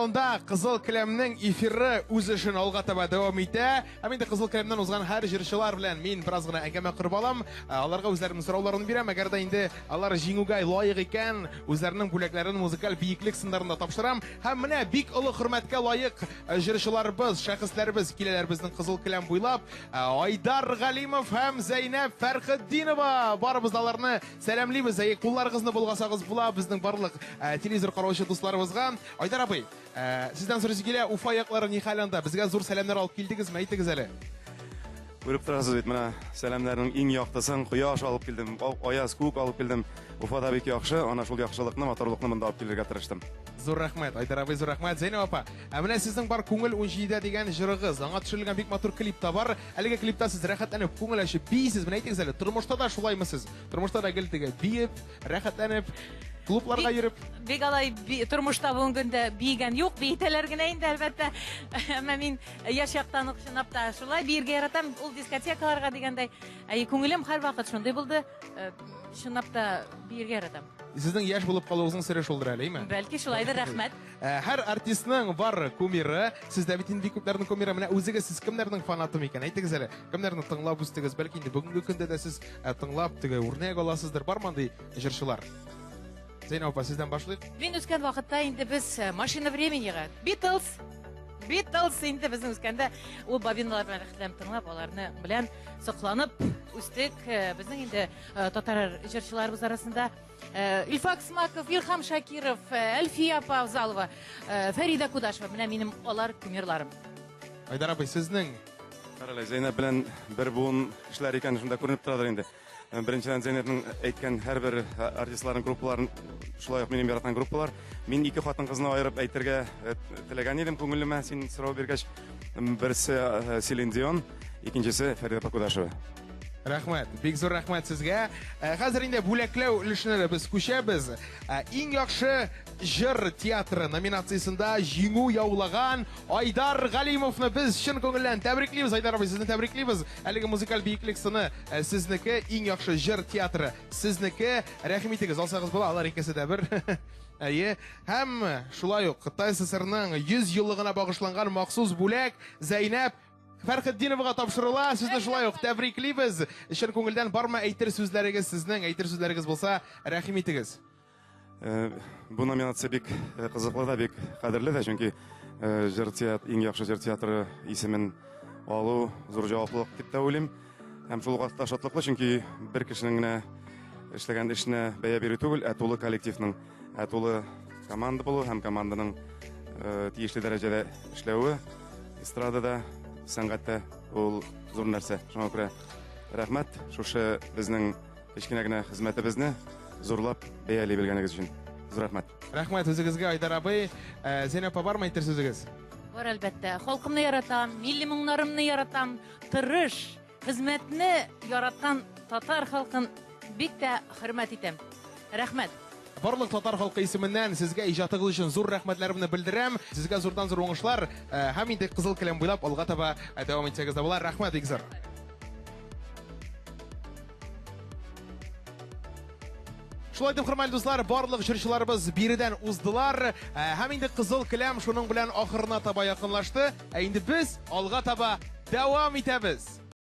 телеканалында Кызыл келәмнең эфиры үз эшен алга таба дәвам итә. Һәм инде Кызыл келәмнән узган һәр җырчылар белән мин бераз гына әңгәмә корып алам. Ә, Аларга үзләренең сорауларын бирәм. Әгәр дә инде алар җиңүгә лаек икән, үзләренең бүләкләрен музыкаль биеклек сыннарында тапшырам. Һәм менә бик олы хөрмәткә лаек э, җырчыларыбыз, шәхесләребез киләләр безнең Кызыл келәм буйлап. Ә, Айдар Галимов һәм Зәйнәб Фәрхетдинова. Барыбыз да аларны Сәламлибез, әйе, кулларыгызны болгасагыз була безнең барлык э, телевизор караучы дусларыбызга. Айдар абый, э, сездән сорыйсы килә, Уфа яклары ни хәл анда? Безгә зур сәламнәр алып килдегезме? Әйтегез әле. Күреп торасыз бит, менә сәламнәрнең иң яктысын, кояш алып килдем, аяз күк алып килдем. Уфада бик яхшы, ана шул яхшылыкны, матурлыкны монда алып килергә тырыштым. Зур рәхмәт, Айдар абый, зур рәхмәт. Зәйнәб апа, ә менә сезнең бар Күңел унҗидедә дигән җырыгыз, аңа төшерелгән бик матур клип та бар. Әлеге клипта сез рәхәтләнеп, күңел ачып биисез. Менә әйтегез әле, тормышта да шулаймы сез? Тормышта да гел теге биеп, рәхәтләнеп, клубларга Бик- йөреп. Бик алай би, тормышта бүгенге көндә биегән юк, биетәләр генә инде, әлбәттә. Әмма мин яшь яктан ук чынлап та шулай биергә яратам, ул дискотекаларга дигәндәй. Әй, күңелем һәрвакыт шундый булды. Э, Чынлап та биергә яратам. Сезнең яшь булып калуыгызның сере шулдыр әле, әйме? Бәлки шулайдыр, рәхмәт. Ә, һәр артистның бар кумиры. Сездә бит инде бик күпләрнең кумиры. Менә үзегез сез кемнәрнең фанаты микән? Әйтегез әле, кемнәрне тыңлап үстегез? Бәлки инде бүгенге көндә дә сез ә, тыңлап теге үрнәк аласыздыр. Бармы андый җырчылар? Зәйнәб апа, сездән башлыйк. Мин үскән вакытта инде без э, машина временига Битлз, Битлз инде безнең үскәндә ул бабиналар белән рәхәтләнеп тыңлап, аларны белән сокланып үстек. Э, Безнең инде э, татар җырчыларыбыз арасында Э, Илфак Смаков, Илһам Шакиров, э, Әлфия апа Авзалова, э, Фәридә Кудашева. Менә минем алар кумирларым. Айдар абый, сезнең Карале, Зәйнәп белән бер буын кешеләр икән, шунда күренеп торадыр инде. Беренчедән, Зәйнәпнең әйткән һәрбер артистларын, группаларын, шулай ук минем яраткан группалар. Мин ике хатын-кызны аерып әйтергә теләгән идем күңелемә, син сорау биргәч. Берсе Селин Дион, икенчесе Фәридә апа Кудашева. Рәхмәт, бик зур рәхмәт сезгә. Ә, хәзер инде бүләкләү өлешенә дә без күчәбез. Ә, иң яхшы җыр театры номинациясендә җиңү яулаган Айдар Галимовны без чын күңелдән тәбриклибез. Айдар абый, сезне тәбриклибез. Әлеге музыкаль биеклек сыны ә, сезнеке, иң яхшы җыр театры сезнеке. Рәхим итегез, алсагыз була, алар икесе дә бер. Әйе. Һәм шулай ук Кытай ССРның 100 еллыгына багышланган махсус бүләк Зәйнәб Фәрхетдиновага тапшырыла. Сезне шулай ук тәбриклибез. Чын күңелдән бармы әйтер сүзләрегез сезнең? Әйтер сүзләрегез булса, рәхим итегез. Э, бу номинация бик э, кызыклы да, бик кадерле дә, чөнки э, җыр театр, иң яхшы җыр театры исемен алу зур җаваплылык дип тә уйлыйм. Һәм шул ук вакытта шатлыклы, чөнки бер кешенең генә эшләгән эшенә бәя бирү түгел, ә тулы коллективның, ә тулы команда булу һәм команданың тиешле дәрәҗәдә эшләве Эстрадада, сәнгатьтә ул зур нәрсә. Шуңа күрә рәхмәт шушы безнең кечкенә генә хезмәтебезне зурлап бәяли белгәнегез өчен. Зур рәхмәт. Рәхмәт үзегезгә, Айдар абый. Э, Зәйнәп апа, бармы әйтер сүзегез? Бар, әлбәттә. Халкымны яратам, милли моңнарымны яратам. Тырыш, Хезмәтне яраткан татар халкын бик тә хөрмәт итәм. Рәхмәт. Барлык татар халкы исеменнән сезгә иҗатыгыз өчен зур рәхмәтләремне белдерәм. Сезгә зурдан-зур уңышлар э, һәм инде кызыл келәм буйлап алга таба э, дәвам итсәгез дә була. Рәхмәт бик зур. Шулай итеп, хөрмәтле дуслар, барлык җырчыларыбыз биредән уздылар. Э, һәм инде кызыл келәм шуның белән ахырына таба якынлашты. Ә инде без алга таба дәвам итәбез.